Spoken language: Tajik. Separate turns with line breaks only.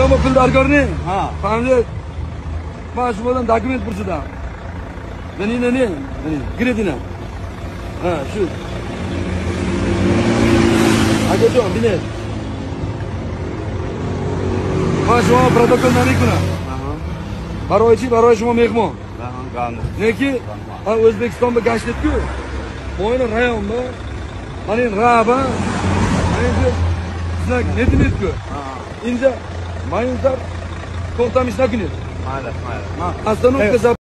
Yo'q, pul darkor ne?
Ha.
Фаҳмидед? Ман шумодан документ пурсидам. Не, не, не, не, гиред ина. Ҳа, шуд. Акаҷон, бинед. Ман шумо протокол намекунам. Барои чӣ? Барои шумо меҳмон. Не ки ман O'zbekistonda gashtib-ku. Moyni rayonba, mana endi raba, mana endi знак netib-ku. Инҷа маюнтар то'xtamish накунед.
Mayli, mayli.
Остановка.